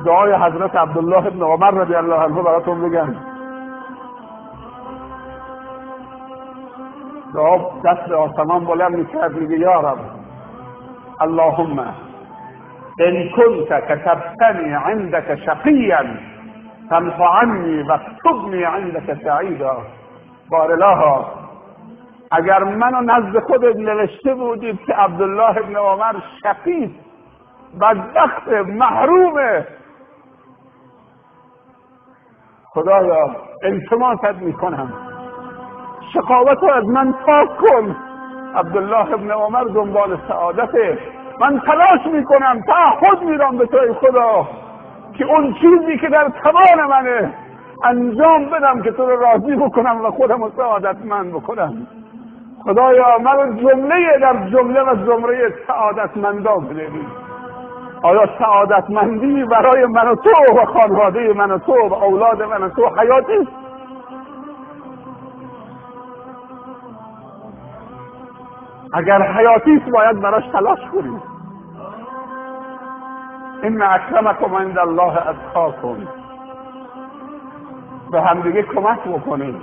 دعای حضرت عبدالله ابن عمر رضی الله عنه براتون بگم. دعا دست به آسمان بلند میکرد، میگه یا رب اللهم ان كنت كتبتني عندك شقیا فامح عني واكتبني عندك سعیدا. بار الها، اگر منو نزد خودت نوشته بودید که عبدالله ابن عمر شقی، بدبخت، محرومه، خدایا التماست میکنم شقاوت رو از من پاک کن. عبدالله ابن عمر دنبال سعادته. من تلاش میکنم، تعهد میدم به توی خدا که اون چیزی که در توان منه انجام بدم که تو رو راضی بکنم و خودم رو سعادتمند بکنم. خدایا من جمله در جمله و زمره سعادتمندان بده. آیا سعادتمندی برای من و تو و خانواده من و تو و اولاد من و تو حیاتی است؟ اگر حیاتی است باید براش تلاش کنیم. ان اکرمکم عند الله اتقاکم. به همدیگه کمک بکنیم.